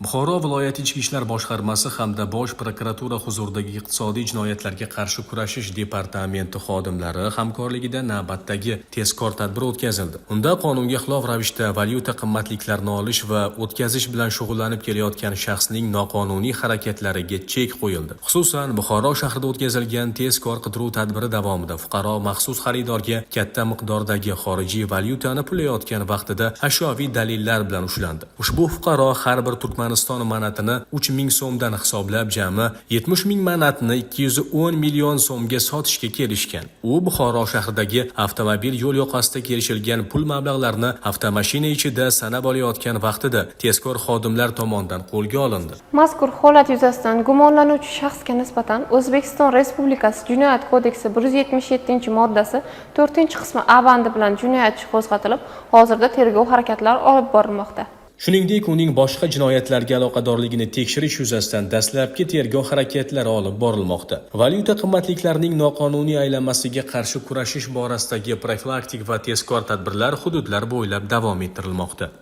Buxoro viloyati Ichki ishlar boshqarmasi hamda Bosh prokuratura huzuridagi Iqtisodiy jinoyatlarga qarshi kurashish departamenti xodimlari hamkorligida navbatdagi tezkor tadbir o'tkazildi. Unda qonunga xilof ravishda valyuta qimmatliklarini olish va o'tkazish bilan shug'ullanib kelayotgan shaxsning noqonuniy harakatlariga chek qo'yildi. Xususan, Buxoro shahrida o'tkazilgan tezkor qidiruv tadbiri davomida fuqaro maxsus xaridorga katta miqdordagi xorijiy valyutani pullayotgan vaqtida ashyoviy dalillar bilan ushlandi. Ushbu fuqaro har bir Turkmaniston manatini 3000 so'mdan hisoblab, jami 70 ming manatni 210 million so'mga sotishga kelishgan. U Buxoro shahridagi avtomobil yo'l yoqasida kelishilgan pul mablag'larini avtomashina ichida sanab olayotgan vaqtida tezkor xodimlar tomonidan qo'lga olindi. Mazkur holat yuzasidan gumonlanuvchi shaxsga nisbatan O'zbekiston Respublikasi Jinoyat kodeksi 177-moddasi 4-qismi A bandi bilan jinoyat ishi qo'zg'atilib, hozirda tergov harakatlari olib borilmoqda. Shuningdek, uning boshqa jinoyatlarga aloqadorligini tekshirish yuzasidan dastlabki tergov harakatlari olib borilmoqda. Valyuta qimmatliklarining noqonuniy aylanmasiga qarshi kurashish borasidagi profilaktik va tezkor tadbirlar hududlar bo'ylab davom ettirilmoqda.